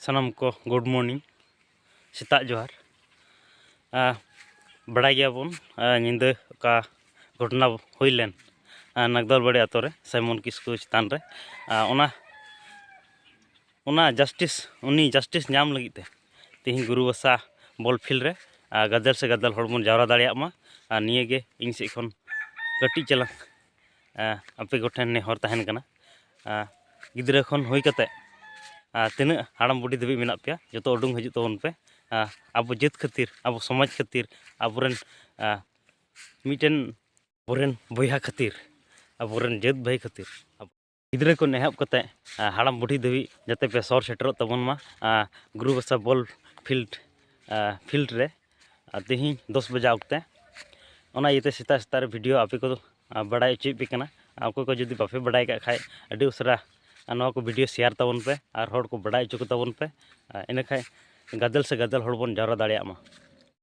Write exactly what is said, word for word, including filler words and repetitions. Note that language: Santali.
ᱥᱟᱱᱟᱢ ᱠᱚ good morning, ᱥᱮᱛᱟᱜ ᱡᱚᱦᱟᱨ᱾ ᱟᱨ ᱵᱟᱲᱟᱭ ᱜᱮᱭᱟᱵᱚᱱ, ᱟᱨ ᱧᱤᱫᱟᱹ ᱚᱠᱟ ᱜᱷᱚᱴᱚᱱᱟ ᱦᱩᱭ ᱞᱮᱱ, ᱟᱨ ᱱᱟᱜᱽᱫᱟᱞᱵᱟᱲᱤ ᱟᱛᱳ ᱨᱮ ᱥᱟᱭᱢᱚᱱ ᱠᱤᱥᱠᱩ ᱪᱮᱛᱟᱱ ᱨᱮ, ᱟᱨ ᱚᱱᱟ ᱚᱱᱟ justice, ᱩᱱᱤ justice ᱧᱟᱢ ᱞᱟᱹᱜᱤᱫ ᱛᱮ ᱛᱮᱦᱮᱧ ᱜᱩᱨᱩ ᱵᱷᱟᱥᱟ ᱵᱚᱞ field ᱨᱮ, ᱟᱨ ᱜᱟᱫᱮᱞ ᱥᱮ ᱜᱟᱫᱮᱞ ᱦᱚᱲ ᱵᱚᱱ ᱡᱟᱣᱨᱟ ᱫᱟᱲᱮᱭᱟᱜ ᱢᱟ᱾ ᱟᱨ ᱱᱤᱭᱟᱹ ᱜᱮ ᱤᱧ ᱥᱮᱫ ᱠᱷᱚᱱ ᱠᱟᱹᱴᱤᱡ ᱪᱟᱞᱟᱝ, ᱟᱨ ᱟᱯᱮ ᱠᱚᱴᱷᱮᱱ ᱱᱮᱦᱚᱨ ᱛᱟᱦᱮᱱ ᱠᱟᱱᱟ᱾ ᱟᱨ ᱜᱤᱫᱽᱨᱟᱹ ᱠᱷᱚᱱ ᱦᱩᱭ ᱠᱟᱛᱮ, ᱟᱨ ᱛᱤᱱᱟᱹᱜ ᱦᱟᱲᱟᱢ ᱵᱩᱰᱷᱤ ᱫᱷᱟᱹᱵᱤᱡ ᱢᱮᱱᱟᱜ ᱯᱮᱭᱟ, ᱡᱚᱛᱚ ᱩᱰᱩᱝ ᱦᱤᱡᱩᱜ ᱛᱟᱵᱚᱱ ᱯᱮ᱾ ᱟᱨ ᱟᱵᱚ ᱡᱟᱹᱛ ᱠᱷᱟᱹᱛᱤᱨ, ᱟᱵᱚ ᱥᱚᱢᱟᱡᱽ ᱠᱷᱟᱹᱛᱤᱨ, ᱟᱵᱚᱨᱮᱱ, ᱟᱨ ᱢᱤᱫᱴᱮᱱ ᱟᱵᱚᱨᱮᱱ ᱵᱚᱭᱦᱟ ᱠᱷᱟᱹᱛᱤᱨ, ᱟᱵᱚᱨᱮᱱ ᱡᱟᱹᱛ ᱵᱷᱟᱹᱭ ᱠᱷᱟᱹᱛᱤᱨ, ᱟᱵᱚ ᱜᱤᱫᱽᱨᱟᱹ ᱠᱷᱚᱱ ᱮᱦᱚᱵ ᱠᱟᱛᱮ, ᱟᱨ ᱦᱟᱲᱟᱢ ᱵᱩᱰᱷᱤ ᱫᱷᱟᱹᱵᱤᱡ ᱡᱟᱛᱮ ᱯᱮ ᱥᱚᱨ ᱥᱮᱴᱮᱨᱚᱜ ᱛᱟᱵᱚᱱ ᱢᱟ, ᱟᱨ ᱜᱩᱨᱩ ᱵᱷᱟᱥᱟ ᱵᱚᱞ field, ᱟᱨ field ᱨᱮ, ᱟᱨ ᱛᱮᱦᱮᱧ ᱫᱚᱥ ᱵᱟᱡᱟ ᱚᱠᱛᱮ᱾ ᱚᱱᱟ ᱤᱭᱟᱹᱛᱮ ᱥᱮᱛᱟᱜ ᱥᱮᱛᱟᱜ ᱨᱮ video ᱟᱯᱮ ᱠᱚ, ᱟᱨ ᱵᱟᱲᱟᱭ ᱦᱚᱪᱚᱭᱮᱫ ᱯᱮ ᱠᱟᱱᱟ᱾ ᱟᱨ ᱚᱠᱚᱭ ᱠᱚ ᱡᱩᱫᱤ ᱵᱟᱯᱮ ᱵᱟᱲᱟᱭ ᱠᱟᱜ ᱠᱷᱟᱡ, ᱟᱹᱰᱤ ᱩᱥᱟᱹᱨᱟ, ᱟᱨ ᱱᱚᱣᱟ ᱠᱚ video share ᱛᱟᱵᱚᱱ ᱯᱮ ᱟᱨ ᱦᱚᱲ ᱠᱚ ᱵᱟᱲᱟᱭ ᱦᱚᱪᱚ ᱠᱚ ᱛᱟᱵᱚᱱ ᱯᱮ᱾ ᱟᱨ ᱤᱱᱟᱹᱠᱷᱟᱡ ᱜᱟᱫᱮᱞ ᱥᱮ ᱜᱟᱫᱮᱞ ᱦᱚᱲ ᱵᱚᱱ ᱡᱟᱣᱨᱟ ᱫᱟᱲᱮᱭᱟᱜ ᱢᱟ᱾